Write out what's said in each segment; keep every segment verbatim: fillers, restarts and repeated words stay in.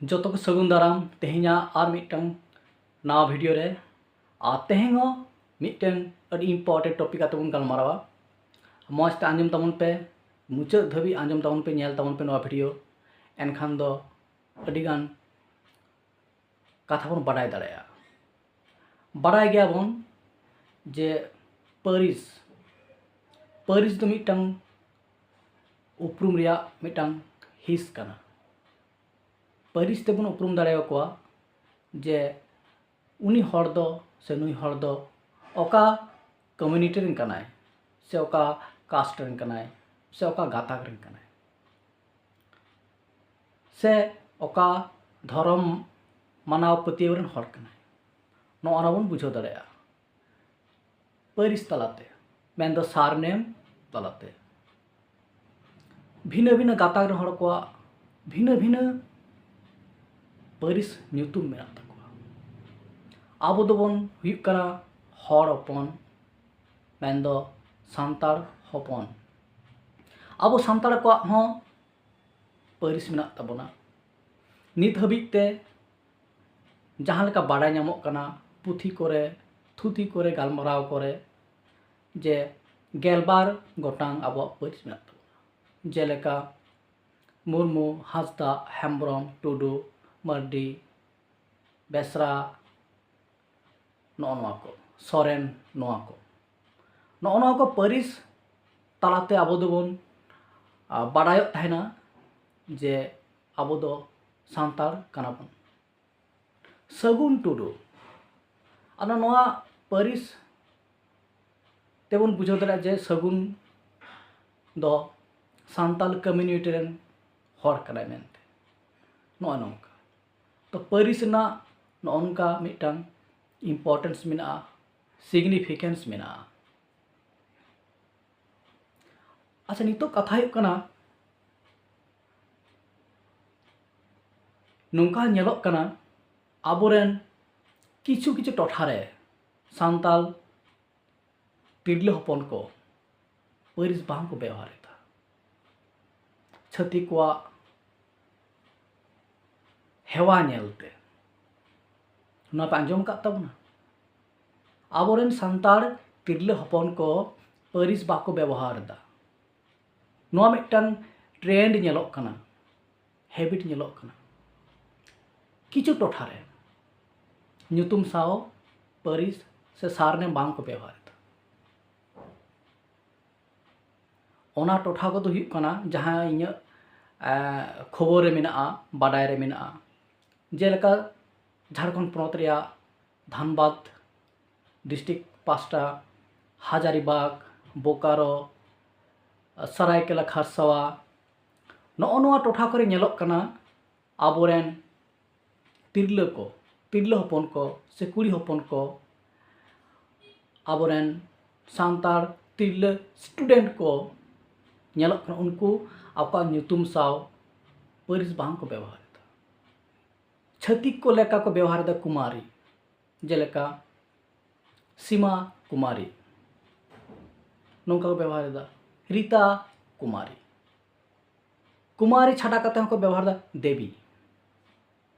ᱡᱚᱛᱚ ᱠᱚ ᱥᱟᱹᱜᱩᱱ ᱫᱟᱨᱟᱢ ᱛᱮᱦᱮᱧᱟᱜ ᱟᱨ ᱢᱤᱫᱴᱟᱝ ᱱᱟᱣᱟ ᱵᱷᱤᱰᱤᱭᱳ ᱨᱮ᱾ ᱟᱨ ᱛᱮᱦᱮᱧ ᱦᱚᱸ ᱢᱤᱫᱴᱮᱱ ᱟᱹᱰᱤ ᱤᱢᱯᱚᱨᱴᱮᱱᱴ ᱴᱚᱯᱤᱠ ᱟᱛᱮ ᱵᱚᱱ ᱜᱟᱞᱢᱟᱨᱟᱣᱟ᱾ ᱢᱚᱡᱽ ᱛᱮ ᱟᱸᱡᱚᱢ ᱛᱟᱵᱚᱱ ᱯᱮ, ᱢᱩᱪᱟᱹᱫ ᱫᱷᱟᱹᱵᱤᱡ ᱟᱸᱡᱚᱢ ᱛᱟᱵᱚᱱ ᱯᱮ, ᱧᱮᱞ ᱛᱟᱵᱚᱱ ᱯᱮ ᱱᱚᱣᱟ ᱵᱷᱤᱰᱤᱭᱳ᱾ ᱮᱱᱠᱷᱟᱱ ᱫᱚ ᱟᱹᱰᱤᱜᱟᱱ ᱠᱟᱛᱷᱟ ᱵᱚᱱ ᱵᱟᱰᱟᱭ ᱫᱟᱲᱮᱭᱟᱜᱼᱟ᱾ ᱵᱟᱰᱟᱭ ᱜᱮᱭᱟᱵᱚᱱ ᱡᱮ ᱯᱟᱹᱨᱤᱥ, ᱯᱟᱹᱨᱤᱥ ᱫᱚ ᱢᱤᱫᱴᱟᱝ ᱩᱯᱨᱩᱢ ᱨᱮᱭᱟᱜ ᱢᱤᱫᱴᱟᱝ ᱦᱤᱸᱥ ᱠᱟᱱᱟ᱾ ᱯᱟᱹᱨᱤᱥ ᱛᱮᱵᱚᱱ ᱩᱯᱨᱩᱢ ᱫᱟᱲᱮᱭᱟᱠᱚᱣᱟ ᱡᱮ ᱩᱱᱤ ᱦᱚᱲ ᱫᱚ ᱥᱮ ᱱᱩᱭ ᱦᱚᱲ ᱫᱚ ᱚᱠᱟ ᱠᱚᱢᱤᱭᱩᱱᱤᱴᱤ ᱨᱮᱱ ᱠᱟᱱᱟᱭ, ᱥᱮ ᱚᱠᱟ ᱠᱟᱥᱴ ᱨᱮᱱ ᱠᱟᱱᱟᱭ, ᱥᱮ ᱚᱠᱟ ᱜᱟᱛᱟᱠ ᱨᱮᱱ ᱠᱟᱱᱟᱭ, ᱥᱮ ᱚᱠᱟ ᱫᱷᱚᱨᱚᱢ ᱢᱟᱱᱟᱣ ᱯᱟᱹᱛᱭᱟᱹᱣ ᱨᱮᱱ ᱦᱚᱲ ᱠᱟᱱᱟᱭ᱾ ᱱᱚᱜᱼᱚ ᱱᱟ ᱵᱚᱱ ᱵᱩᱡᱷᱟᱹᱣ ᱫᱟᱲᱮᱭᱟᱜᱼᱟ ᱯᱟᱹᱨᱤᱥ ᱛᱟᱞᱟᱛᱮ, ᱢᱮᱱᱫᱚ ᱥᱟᱨᱱᱮᱢ ᱛᱟᱞᱟᱛᱮ᱾ ᱵᱷᱤᱱᱟᱹ ᱵᱷᱤᱱᱟᱹ ᱜᱟᱛᱟᱠ ᱨᱮᱱ ᱦᱚᱲ ᱠᱚᱣᱟᱜ ᱵᱷᱤᱱᱟᱹ ᱵᱷᱤᱱᱟᱹ ᱯᱟᱹᱨᱤᱥ ᱧᱩᱛᱩᱢ ᱢᱮᱱᱟᱜ ᱛᱟᱠᱚᱣᱟ᱾ ᱟᱵᱚ ᱫᱚᱵᱚᱱ ᱦᱩᱭᱩᱜ ᱠᱟᱱᱟ ᱦᱚᱲ ᱦᱚᱯᱚᱱ, ᱢᱮᱱᱫᱚ ᱥᱟᱱᱛᱟᱲ ᱦᱚᱯᱚᱱ᱾ ᱟᱵᱚ ᱥᱟᱱᱛᱟᱲ ᱠᱚᱣᱟᱜ ᱦᱚᱸ ᱯᱟᱹᱨᱤᱥ ᱢᱮᱱᱟᱜ ᱛᱟᱵᱚᱱᱟ᱾ ᱱᱤᱛ ᱦᱟᱹᱵᱤᱡ ᱛᱮ ᱡᱟᱦᱟᱸ ᱞᱮᱠᱟ ᱵᱟᱰᱟᱭ ᱧᱟᱢᱚᱜ ᱠᱟᱱᱟ, ᱯᱩᱛᱷᱤ ᱠᱚᱨᱮ, ᱛᱷᱩᱛᱤ ᱠᱚᱨᱮ, ᱜᱟᱞᱢᱟᱨᱟᱣ ᱠᱚᱨᱮ, ᱡᱮ ᱜᱮᱞᱵᱟᱨ ᱜᱚᱴᱟᱝ ᱟᱵᱚᱣᱟᱜ ᱯᱟᱹᱨᱤᱥ ᱢᱮᱱᱟᱜ ᱛᱟᱵᱚᱱᱟ, ᱡᱮᱞᱮᱠᱟ ᱢᱩᱨᱢᱩ, ᱦᱟᱸᱥᱫᱟ, ᱦᱮᱢᱵᱨᱚᱢ, ᱴᱩᱰᱩ, ᱢᱟᱨᱰᱤ, ᱵᱮᱥᱨᱟ, ᱱᱚᱜᱼᱚ ᱱᱚᱣᱟ ᱠᱚ, ᱥᱚᱨᱮᱱ, ᱱᱚᱣᱟ ᱠᱚ, ᱱᱚᱜᱼᱚ ᱱᱚᱣᱟ ᱠᱚ ᱯᱟᱹᱨᱤᱥ ᱛᱟᱞᱟᱛᱮ ᱟᱵᱚ ᱫᱚᱵᱚᱱ, ᱟ, ᱵᱟᱰᱟᱭᱚᱜ ᱛᱟᱦᱮᱱᱟ ᱡᱮ ᱟᱵᱚ ᱫᱚ ᱥᱟᱱᱛᱟᱲ ᱠᱟᱱᱟ ᱵᱚᱱ᱾ ᱥᱟᱹᱜᱩᱱ ᱴᱩᱰᱩ, ᱟᱫᱚ ᱱᱚᱣᱟ ᱯᱟᱹᱨᱤᱥ ᱛᱮᱵᱚᱱ ᱵᱩᱡᱷᱟᱹᱣ ᱫᱟᱲᱮᱭᱟᱜᱼᱟ ᱡᱮ ᱥᱟᱹᱜᱩᱱ ᱫᱚ ᱥᱟᱱᱛᱟᱲ ᱠᱚᱢᱤᱭᱩᱱᱤᱴᱤ ᱨᱮᱱ ᱦᱚᱲ ᱠᱟᱱᱟᱭ ᱢᱮᱱᱛᱮ᱾ ᱱᱚᱜᱼᱚᱭ ᱱᱚᱝᱠᱟ᱾ ᱛᱚ, ᱯᱟᱹᱨᱤᱥ ᱨᱮᱱᱟᱜ ᱱᱚᱜᱼᱚ ᱱᱚᱝᱠᱟ ᱢᱤᱫᱴᱟᱝ ᱤᱢᱯᱚᱨᱴᱮᱱᱥ ᱢᱮᱱᱟᱜᱼᱟ, ᱥᱤᱜᱽᱱᱤᱯᱷᱤᱠᱮᱱᱥ ᱢᱮᱱᱟᱜᱼᱟ᱾ ᱟᱪᱪᱷᱟ, ᱱᱤᱛᱚᱜ ᱠᱟᱛᱷᱟ ᱦᱩᱭᱩᱜ ᱠᱟᱱᱟ, ᱱᱚᱝᱠᱟ ᱧᱮᱞᱚᱜ ᱠᱟᱱᱟ ᱟᱵᱚᱨᱮᱱ ᱠᱤᱪᱷᱩ ᱠᱤᱪᱷᱩ ᱴᱚᱴᱷᱟ ᱨᱮ ᱥᱟᱱᱛᱟᱲ ᱛᱤᱨᱞᱟᱹ ᱦᱚᱯᱚᱱ ᱠᱚ ᱯᱟᱹᱨᱤᱥ ᱵᱟᱝ ᱠᱚ ᱵᱮᱣᱦᱟᱨ ᱮᱫᱟ᱾ ᱪᱷᱟᱹᱛᱤᱠ ᱠᱚᱣᱟᱜ ᱦᱮᱣᱟ ᱧᱮᱞᱛᱮ᱾ ᱱᱚᱣᱟ ᱯᱮ ᱟᱸᱡᱚᱢ ᱟᱠᱟᱫ ᱛᱟᱵᱚᱱᱟ? ᱟᱵᱚᱨᱮᱱ ᱥᱟᱱᱛᱟᱲ ᱛᱤᱨᱞᱟᱹ ᱦᱚᱯᱚᱱ ᱠᱚ ᱯᱟᱹᱨᱤᱥ ᱵᱟᱠᱚ ᱵᱮᱵᱚᱦᱟᱨ ᱮᱫᱟ᱾ ᱱᱚᱣᱟ ᱢᱤᱫᱴᱟᱝ ᱴᱨᱮᱱᱰ ᱧᱮᱞᱚᱜ ᱠᱟᱱᱟ, ᱦᱮᱵᱤᱴ ᱧᱮᱞᱚᱜ ᱠᱟᱱᱟ᱾ ᱠᱤᱪᱷᱩ ᱴᱚᱴᱷᱟ ᱨᱮ ᱧᱩᱛᱩᱢ ᱥᱟᱶ ᱯᱟᱹᱨᱤᱥ ᱥᱮ ᱥᱟᱨᱱᱮᱢ ᱵᱟᱝ ᱠᱚ ᱵᱮᱣᱦᱟᱨ ᱮᱫᱟ᱾ ᱚᱱᱟ ᱴᱚᱴᱷᱟ ᱠᱚᱫᱚ ᱦᱩᱭᱩᱜ ᱠᱟᱱᱟ ᱡᱟᱦᱟᱸ ᱤᱧᱟᱹᱜ, ᱮ, ᱠᱷᱚᱵᱚᱨ ᱨᱮ ᱢᱮᱱᱟᱜᱼᱟ, ᱵᱟᱰᱟᱭ ᱨᱮ ᱢᱮᱱᱟᱜᱼᱟ᱾ ᱡᱮᱞᱮᱠᱟ ᱡᱷᱟᱲᱠᱷᱚᱸᱰ ᱯᱚᱱᱚᱛ ᱨᱮᱭᱟᱜ ᱫᱷᱟᱱᱵᱟᱫᱽ ᱰᱤᱥᱴᱨᱤᱠᱴ ᱯᱟᱥᱴᱟ, ᱦᱟᱡᱟᱨᱤᱵᱟᱜᱽ, ᱵᱳᱠᱟᱨᱳ, ᱥᱟᱨᱟᱭᱠᱮᱞᱟ ᱠᱷᱟᱨᱥᱟᱣᱟ, ᱱᱚᱜᱼᱚ ᱱᱚᱣᱟ ᱴᱚᱴᱷᱟ ᱠᱚᱨᱮ ᱧᱮᱞᱚᱜ ᱠᱟᱱᱟ ᱟᱵᱚᱨᱮᱱ ᱛᱤᱨᱞᱟᱹ ᱠᱚ, ᱛᱤᱨᱞᱟᱹ ᱦᱚᱯᱚᱱ ᱠᱚ ᱥᱮ ᱠᱩᱲᱤ ᱦᱚᱯᱚᱱ ᱠᱚ, ᱟᱵᱚᱨᱮᱱ ᱥᱟᱱᱛᱟᱲ ᱛᱤᱨᱞᱟᱹ ᱥᱴᱩᱰᱮᱱᱴ ᱠᱚ ᱧᱮᱞᱚᱜ ᱠᱟᱱᱟ, ᱩᱱᱠᱩ ᱟᱠᱚᱣᱟᱜ ᱧᱩᱛᱩᱢ ᱥᱟᱶ ᱯᱟᱹᱨᱤᱥ ᱵᱟᱝ ᱠᱚ ᱵᱮᱵᱚᱦᱟᱨ ᱮᱫᱟ᱾ ᱪᱷᱟᱹᱛᱤᱠ ᱠᱚ ᱞᱮᱠᱟ ᱠᱚ ᱵᱮᱵᱚᱦᱟᱨ ᱮᱫᱟ ᱠᱩᱢᱟᱨᱤ, ᱡᱮᱞᱮᱠᱟ ᱥᱤᱢᱟ ᱠᱩᱢᱟᱨᱤ, ᱱᱚᱝᱠᱟ ᱠᱚ ᱵᱮᱵᱚᱦᱟᱨ ᱮᱫᱟ, ᱨᱤᱛᱟ ᱠᱩᱢᱟᱨᱤ᱾ ᱠᱩᱢᱟᱨᱤ ᱪᱷᱟᱰᱟ ᱠᱟᱛᱮ ᱦᱚᱸᱠᱚ ᱵᱮᱵᱚᱦᱟᱨ ᱮᱫᱟ ᱫᱮᱵᱤ,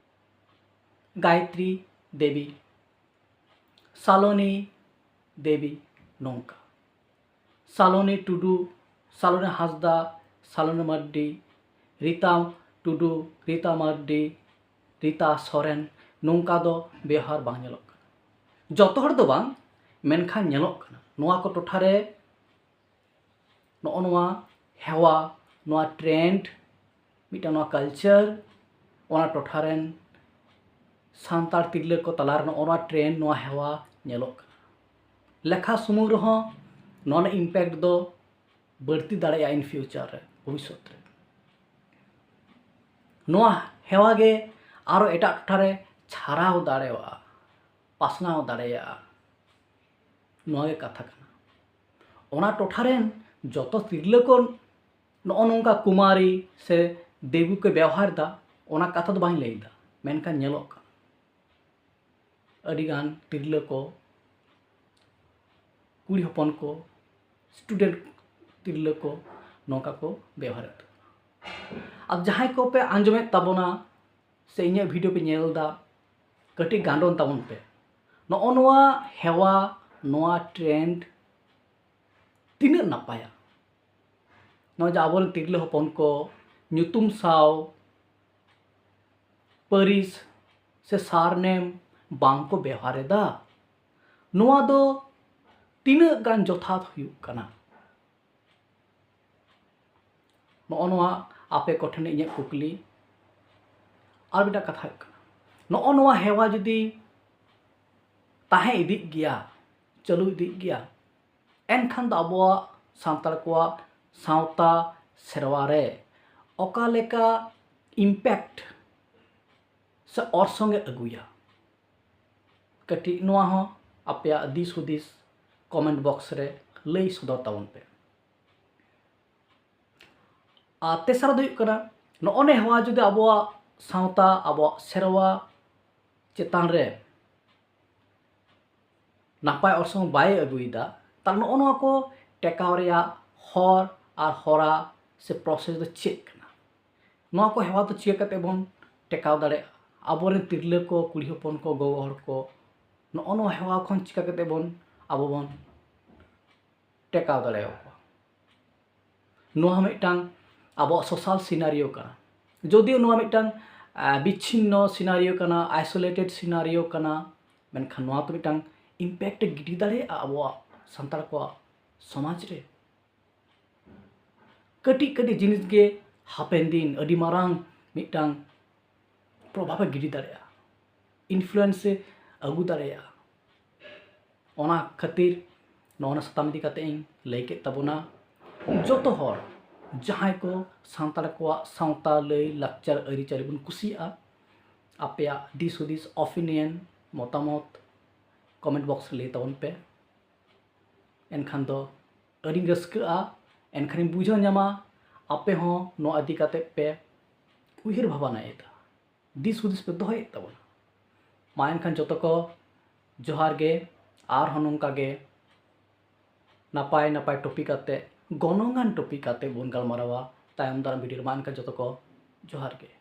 ᱜᱟᱭᱛᱨᱤ ᱫᱮᱵᱤ, ᱥᱟᱞᱚᱱᱤ ᱫᱮᱵᱤ, ᱱᱚᱝᱠᱟ᱾ ᱥᱟᱞᱚᱱᱤ ᱴᱩᱰᱩ, ᱥᱟᱞᱚᱱᱤ ᱦᱟᱸᱥᱫᱟ, ᱥᱟᱞᱚᱱᱤ ᱢᱟᱨᱰᱤ, ᱨᱤᱛᱟ ᱴᱩᱰᱩ, ᱨᱤᱛᱟ ᱢᱟᱨᱰᱤ, ᱨᱤᱛᱟ ᱥᱚᱨᱮᱱ, ᱱᱚᱝᱠᱟ ᱫᱚ ᱵᱮᱣᱦᱟᱨ ᱵᱟᱝ ᱧᱮᱞᱚᱜ ᱠᱟᱱᱟ᱾ ᱡᱚᱛᱚ ᱦᱚᱲ ᱫᱚ ᱵᱟᱝ, ᱢᱮᱱᱠᱷᱟᱱ ᱧᱮᱞᱚᱜ ᱠᱟᱱᱟ᱾ ᱱᱚᱣᱟ ᱠᱚ ᱴᱚᱴᱷᱟ ᱨᱮ ᱱᱚᱜᱼᱚ ᱱᱚᱣᱟ ᱦᱮᱣᱟ, ᱱᱚᱣᱟ ᱴᱨᱮᱱᱰ, ᱢᱤᱫᱴᱟᱝ ᱱᱚᱣᱟ ᱠᱟᱞᱪᱟᱨ, ᱚᱱᱟ ᱴᱚᱴᱷᱟ ᱨᱮᱱ ᱥᱟᱱᱛᱟᱲ ᱛᱤᱨᱞᱟᱹ ᱠᱚ ᱛᱟᱞᱟᱨᱮ ᱱᱚᱜᱼᱚ ᱱᱚᱣᱟ ᱴᱨᱮᱱᱰ, ᱱᱚᱣᱟ ᱦᱮᱣᱟ ᱧᱮᱞᱚᱜ ᱠᱟᱱᱟ᱾ ᱞᱮᱠᱷᱟ ᱥᱩᱢᱩᱝ ᱨᱮᱦᱚᱸ ᱱᱚᱣᱟ ᱨᱮᱱᱟᱜ ᱤᱢᱯᱮᱠᱴ ᱫᱚ ᱵᱟᱹᱲᱛᱤ ᱫᱟᱲᱮᱭᱟᱜᱼᱟ in future ᱨᱮ, ᱵᱷᱚᱵᱤᱥᱥᱚᱛ ᱨᱮ᱾ ᱱᱚᱣᱟ ᱦᱮᱣᱟ ᱜᱮ ᱟᱨᱚ ᱮᱴᱟᱜ ᱴᱚᱴᱷᱟ ᱨᱮ ᱪᱷᱟᱨᱟᱣ ᱫᱟᱲᱮᱭᱟᱜᱼᱟ, ᱯᱟᱥᱱᱟᱣ ᱫᱟᱲᱮᱭᱟᱜᱼᱟ, ᱱᱚᱣᱟ ᱜᱮ ᱠᱟᱛᱷᱟ ᱠᱟᱱᱟ᱾ ᱚᱱᱟ ᱴᱚᱴᱷᱟ ᱨᱮᱱ ᱡᱚᱛᱚ ᱛᱤᱨᱞᱟᱹ ᱠᱚ ᱱᱚᱜᱼᱚ ᱱᱚᱝᱠᱟ ᱠᱩᱢᱟᱨᱤ ᱥᱮ ᱫᱮᱵᱤ ᱠᱚ ᱵᱮᱣᱦᱟᱨ ᱮᱫᱟ, ᱚᱱᱟ ᱠᱟᱛᱷᱟ ᱫᱚ ᱵᱟᱹᱧ ᱞᱟᱹᱭ ᱮᱫᱟ, ᱢᱮᱱᱠᱷᱟᱱ ᱧᱮᱞᱚᱜ ᱠᱟᱱᱟ ᱟᱹᱰᱤᱜᱟᱱ ᱛᱤᱨᱞᱟᱹ ᱠᱚ, ᱠᱩᱲᱤ ᱦᱚᱯᱚᱱ ᱠᱚ, ᱥᱴᱩᱰᱮᱱᱴ ᱛᱤᱨᱞᱟᱹ ᱠᱚ ᱱᱚᱝᱠᱟ ᱠᱚ ᱵᱮᱣᱦᱟᱨᱮᱫ ᱛᱟᱵᱚᱱᱟ᱾ ᱟᱨ ᱡᱟᱦᱟᱸᱭ ᱠᱚᱯᱮ ᱟᱸᱡᱚᱢᱮᱫ ᱛᱟᱵᱚᱱᱟ ᱥᱮ ᱤᱧᱟᱹᱜ ᱵᱷᱤᱰᱤᱭᱳ ᱯᱮ ᱧᱮᱞ ᱮᱫᱟ, ᱠᱟᱹᱴᱤᱡ ᱜᱟᱱᱰᱚᱱ ᱛᱟᱵᱚᱱ ᱯᱮ᱾ ᱱᱚᱜᱼᱚ ᱱᱚᱣᱟ ᱦᱮᱣᱟ, ᱱᱚᱣᱟ ᱴᱨᱮᱱᱰ ᱛᱤᱱᱟᱹᱜ ᱱᱟᱯᱟᱭᱟ? ᱱᱚᱜᱼᱚᱭ ᱡᱮ ᱟᱵᱚᱨᱮᱱ ᱛᱤᱨᱞᱟᱹ ᱦᱚᱯᱚᱱ ᱠᱚ ᱧᱩᱛᱩᱢ ᱥᱟᱶ ᱯᱟᱹᱨᱤᱥ ᱥᱮ ᱥᱟᱨᱱᱮᱢ ᱵᱟᱝ ᱠᱚ ᱵᱮᱣᱦᱟᱨ ᱮᱫᱟ, ᱱᱚᱣᱟ ᱫᱚ ᱛᱤᱱᱟᱹᱜ ᱜᱟᱱ ᱡᱚᱛᱷᱟᱛ ᱦᱩᱭᱩᱜ ᱠᱟᱱᱟ? ᱱᱚᱜᱼᱚ ᱱᱚᱣᱟ ᱟᱯᱮ ᱠᱚᱴᱷᱮᱱ ᱤᱧᱟᱹᱜ ᱠᱩᱠᱞᱤ᱾ ᱟᱨ ᱢᱤᱫᱴᱟᱝ ᱠᱟᱛᱷᱟ ᱦᱩᱭᱩᱜ ᱠᱟᱱᱟ, ᱱᱚᱜᱼᱚ ᱱᱚᱣᱟ ᱦᱮᱣᱟ ᱡᱩᱫᱤ ᱛᱟᱦᱮᱸ ᱤᱫᱤᱜ ᱜᱮᱭᱟ, ᱪᱟᱹᱞᱩ ᱤᱫᱤᱜ ᱜᱮᱭᱟ, ᱮᱱᱠᱷᱟᱱ ᱫᱚ ᱟᱵᱚᱣᱟᱜ ᱥᱟᱱᱛᱟᱲ ᱠᱚᱣᱟᱜ ᱥᱟᱶᱛᱟ ᱥᱮᱨᱣᱟ ᱨᱮ ᱚᱠᱟ ᱞᱮᱠᱟ ᱤᱢᱯᱮᱠᱴ ᱥᱮ ᱚᱨᱥᱚᱝ ᱮ ᱟᱹᱜᱩᱭᱟ? ᱠᱟᱹᱴᱤᱡ ᱱᱚᱣᱟ ᱦᱚᱸ ᱟᱯᱮᱭᱟᱜ ᱫᱤᱥ ᱦᱩᱫᱤᱥ ᱠᱚᱢᱮᱱᱴ ᱵᱚᱠᱥ ᱨᱮ ᱞᱟᱹᱭ ᱥᱚᱫᱚᱨ ᱛᱟᱵᱚᱱ ᱯᱮ᱾ ᱟᱨ ᱛᱮᱥᱟᱨ ᱫᱚ ᱦᱩᱭᱩᱜ ᱠᱟᱱᱟ, ᱱᱚᱜᱼᱚ ᱱᱮ ᱦᱮᱣᱟ ᱡᱩᱫᱤ ᱟᱵᱚᱣᱟᱜ ᱥᱟᱶᱛᱟ, ᱟᱵᱚᱣᱟᱜ ᱥᱮᱨᱣᱟ ᱪᱮᱛᱟᱱ ᱨᱮ ᱱᱟᱯᱟᱭ ᱚᱨᱥᱚᱝ ᱵᱟᱭ ᱟᱹᱜᱩᱭᱮᱫᱟ, ᱛᱟᱦᱞᱮ ᱱᱚᱜᱼᱚ ᱱᱚᱣᱟ ᱠᱚ ᱴᱮᱠᱟᱣ ᱨᱮᱭᱟᱜ ᱦᱚᱨ ᱟᱨ ᱦᱚᱨᱟ ᱥᱮ ᱯᱨᱚᱥᱮᱥ ᱫᱚ ᱪᱮᱫ ᱠᱟᱱᱟ? ᱱᱚᱣᱟ ᱠᱚ ᱦᱮᱣᱟ ᱫᱚ ᱪᱤᱠᱟᱹ ᱠᱟᱛᱮ ᱵᱚᱱ ᱴᱮᱠᱟᱣ ᱫᱟᱲᱮᱭᱟᱜᱼᱟ? ᱟᱵᱚᱨᱮᱱ ᱛᱤᱨᱞᱟᱹ ᱠᱚ, ᱠᱩᱲᱤ ᱦᱚᱯᱚᱱ ᱠᱚ, ᱜᱚᱜᱚ ᱦᱚᱲ ᱠᱚ ᱱᱚᱜᱼᱚ ᱱᱚᱣᱟ ᱦᱮᱣᱟ ᱠᱷᱚᱱ ᱪᱤᱠᱟᱹ ᱠᱟᱛᱮ ᱵᱚᱱ, ᱟᱵᱚ ᱵᱚᱱ ᱴᱮᱠᱟᱣ ᱫᱟᱲᱮᱭᱟᱠᱚᱣᱟ? ᱱᱚᱣᱟ ᱦᱚᱸ ᱢᱤᱫᱴᱟᱝ ᱟᱵᱚᱣᱟᱜ ᱥᱳᱥᱟᱞ ᱥᱤᱱᱟᱨᱤᱭᱳ ᱠᱟᱱᱟ᱾ ᱡᱳᱫᱤᱭᱳ ᱱᱚᱣᱟ ᱢᱤᱫᱴᱟᱝ, ᱟ, ᱵᱤᱪᱷᱤᱱᱱᱚ ᱥᱤᱱᱟᱨᱤᱭᱳ ᱠᱟᱱᱟ, ᱟᱭᱥᱳᱞᱮᱴᱮᱰ ᱥᱤᱱᱟᱨᱤᱭᱳ ᱠᱟᱱᱟ, ᱢᱮᱱᱠᱷᱟᱱ ᱱᱚᱣᱟ ᱫᱚ ᱢᱤᱫᱴᱟᱝ ᱤᱢᱯᱮᱠᱴ ᱮ ᱜᱤᱰᱤ ᱫᱟᱲᱮᱭᱟᱜᱼᱟ ᱟᱵᱚᱣᱟᱜ ᱥᱟᱱᱛᱟᱲ ᱠᱚᱣᱟᱜ ᱥᱚᱢᱟᱡᱽ ᱨᱮ᱾ ᱠᱟᱹᱴᱤᱡ ᱠᱟᱹᱴᱤᱡ ᱡᱤᱱᱤᱥ ᱜᱮ ᱦᱟᱯᱮᱱ ᱫᱤᱱ ᱟᱹᱰᱤ ᱢᱟᱨᱟᱝ ᱢᱤᱫᱴᱟᱝ ᱯᱨᱚᱵᱷᱟᱵᱽ ᱮ ᱜᱤᱰᱤ ᱫᱟᱲᱮᱭᱟᱜᱼᱟ, ᱤᱱᱯᱷᱞᱩᱭᱮᱱᱥ ᱮ ᱟᱹᱜᱩ ᱫᱟᱲᱮᱭᱟᱜᱼᱟ᱾ ᱚᱱᱟ ᱠᱷᱟᱹᱛᱤᱨ ᱱᱚᱜᱼᱚ ᱱᱟ ᱥᱟᱛᱟᱢ ᱤᱫᱤ ᱠᱟᱛᱮ ᱤᱧ ᱞᱟᱹᱭ ᱠᱮᱫ ᱛᱟᱵᱚᱱᱟ᱾ ᱡᱚᱛᱚ ᱦᱚᱲ ᱡᱟᱦᱟᱸᱭ ᱠᱚ ᱥᱟᱱᱛᱟᱲ ᱠᱚᱣᱟᱜ ᱥᱟᱶᱛᱟ, ᱞᱟᱹᱭ, ᱞᱟᱠᱪᱟᱨ, ᱟᱹᱨᱤᱪᱟᱹᱞᱤ ᱵᱚᱱ ᱠᱩᱥᱤᱭᱟᱜᱼᱟ, ᱟᱯᱮᱭᱟᱜ ᱫᱤᱥ ᱦᱩᱫᱤᱥ, ᱚᱯᱤᱱᱤᱭᱚᱱ, ᱢᱚᱛᱟᱢᱚᱛ ᱠᱚᱢᱮᱱᱴ ᱵᱚᱠᱥ ᱨᱮ ᱞᱟᱹᱭ ᱛᱟᱵᱚᱱ ᱯᱮ᱾ ᱮᱱᱠᱷᱟᱱ ᱫᱚ ᱟᱹᱰᱤᱧ ᱨᱟᱹᱥᱠᱟᱹᱜᱼᱟ, ᱮᱱᱠᱷᱟᱱᱤᱧ ᱵᱩᱡᱷᱟᱹᱣ ᱧᱟᱢᱟ ᱟᱯᱮ ᱦᱚᱸ ᱱᱚᱣᱟ ᱤᱫᱤ ᱠᱟᱛᱮ ᱯᱮ ᱩᱭᱦᱟᱹᱨ ᱵᱷᱟᱵᱽᱱᱟᱭᱮᱫᱟ, ᱫᱤᱥ ᱦᱩᱫᱤᱥ ᱯᱮ ᱫᱚᱦᱚᱭᱮᱫ ᱛᱟᱵᱚᱱᱟ᱾ ᱢᱟ ᱮᱱᱠᱷᱟᱱ ᱡᱚᱛᱚ ᱠᱚ ᱡᱚᱦᱟᱨ ᱜᱮ, ᱟᱨᱦᱚᱸ ᱱᱚᱝᱠᱟ ᱜᱮ ᱱᱟᱯᱟᱭ ᱱᱟᱯᱟᱭ ᱴᱚᱯᱤᱠ ᱟᱛᱮ, ᱜᱚᱱᱚᱝᱟᱱ ᱴᱚᱯᱤᱠ ᱟᱛᱮ ᱵᱚᱱ ᱜᱟᱞᱢᱟᱨᱟᱣᱟ ᱛᱟᱭᱚᱢ ᱫᱟᱨᱟᱢ ᱵᱷᱤᱰᱤᱭᱳ ᱨᱮ᱾ ᱢᱟ ᱮᱱᱠᱷᱟᱱ ᱡᱚᱛᱚ ᱠᱚ ᱡᱚᱦᱟᱨ ᱜᱮ᱾